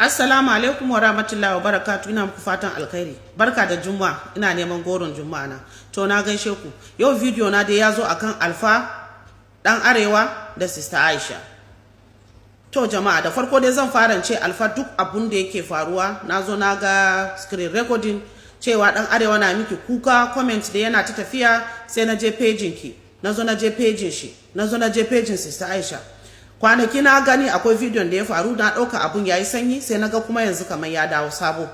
Assalamu alaikum wa rahmatullahi wa barakatu. Ina muku fatan alkhairi. Barka da Juma'a. Ina neman goron Juma'a na. To, na gaishe ku. Yau video na dai ya zo akan Alfa Dan Arewa da Sister Aisha. To jama'a, da farko dai zan fara ce, Alfa, duk abun da yake faruwa, na zo na ga screen recording cewa Dan Arewa na miki kuka, comment da yana ta tafiya. Sai na je page ki, na zo na je page shi, na zo na je page Sister Aisha. Kwanaki na gani akwai bidiyon da ya faru, na ɗauka abun yayi sanyi, sai na ga kuma yanzu kamar ya dawo sabo.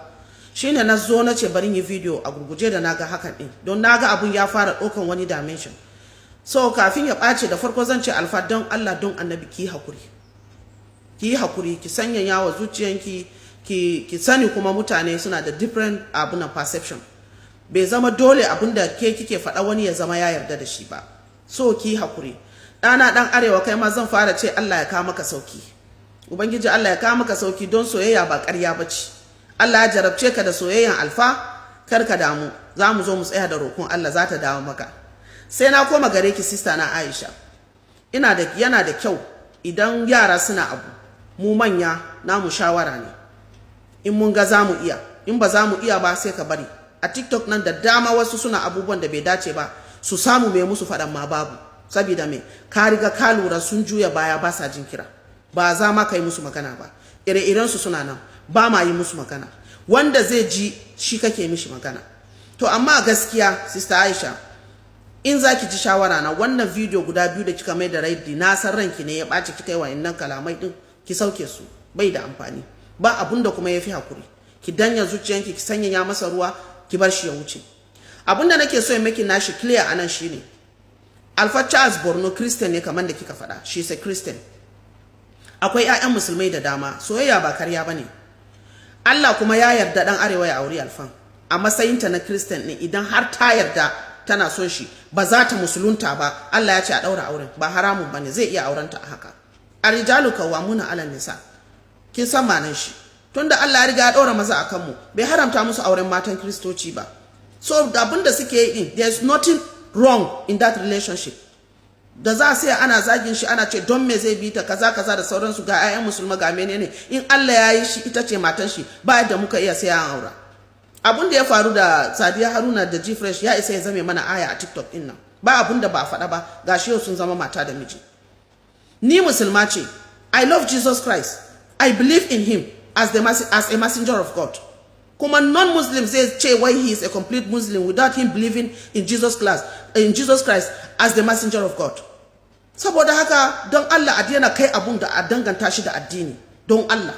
Shine na zo na ce bari yi video a gurguje da na ga hakan ɗin, don na ga abun ya fara ɗaukan wani dimension. So kafin ya ɓace, da farko zan ce, Alfa, don Allah, don Annabi, ki hakuri, ki yi hakuri, ki sanyaya wa zuciyanki. Ki sani kuma mutane suna da different abuna perception. Bai zama dole abun da ke kike faɗa wani ya zama ya yarda da shi ba. So ki hakuri. Ɗana ɗan Arewa, kai ma zan fara ce Allah ya kawo maka sauki. Ubangiji Allah ya kawo maka sauki, don soyayya ba ƙarya ba ce. Allah ya jarabce ka da soyayyan Alfa. Kar ka damu, za mu zo mu tsaya da roƙon Allah, za ta dawo maka. Sai na koma gare ki, sister na Aisha. Ina da yana da kyau idan yara suna abu, mu manya namu shawara ne in mun ga za mu iya. In ba za mu iya ba, sai ka bari. A TikTok nan da dama wasu suna abubuwan da bai dace ba, su samu mai musu faɗan ma babu, saboda me? Ka riga ka lura sun juya baya, ba sa jin kira, ba za ma ka yi musu magana ba. Ire-iren su suna nan, ba ma yi musu magana. Wanda zai ji shi kake mishi magana. To amma gaskiya, Sister Aisha, in za ki ji shawara na, wannan video guda biyu da kika mai da raidi, na san ranki ne ya ɓaci kika yi wa'annan kalamai din, ki sauke su, bai da amfani. Ba abun da kuma ya fi hakuri. Ki danya zuciyanki, ki sanyaya masa ruwa, ki bar shi ya wuce. Abun da nake so ya maki nashi clear anan shine, Alpha Charles Borno Christian ne kamar da kika faɗa. Shi is a Christian. Akwai 'ya'yan Musulmai da dama. Soyayya ba karya bane. Allah kuma ya yarda Dan Arewa ya auri Alfan a matsayinta na Christian ne. Idan har ta yarda tana son shi, ba za ta musulunta ba, Allah ya ce a daura auren, ba haramun bane, zai iya aurenta a haka. الرجال قوامون على النساء, kin san ma'anar shi. Tunda Allah ya riga ya daura maza akan mu, bai haramta musu auren matan Kristoci ba. So abin da suke yi din, there's nothing wrong in that relationship da za a sai ana zagin shi, ana ce don me zai bi ta, kaza kaza da sauransu, ga 'ya'yan Musulma, ga menene. In Allah ya yi shi ita ce matan shi, ba yadda muka iya, sai an aura. Abun da ya faru da Sadiya Haruna da G Fresh ya isa ya zame mana aya a TikTok din nan. Ba abun da ba faɗa ba, gashi yau sun zama mata da miji. Ni Musulma ce. I love Jesus Christ. I believe in him as a messenger of God. Kuma non-Muslim zai ce wai he is a complete Muslim without him believing in Jesus Christ as the messenger of God. Saboda haka, don Allah a daina kai abun da a danganta shi da addini, don Allah.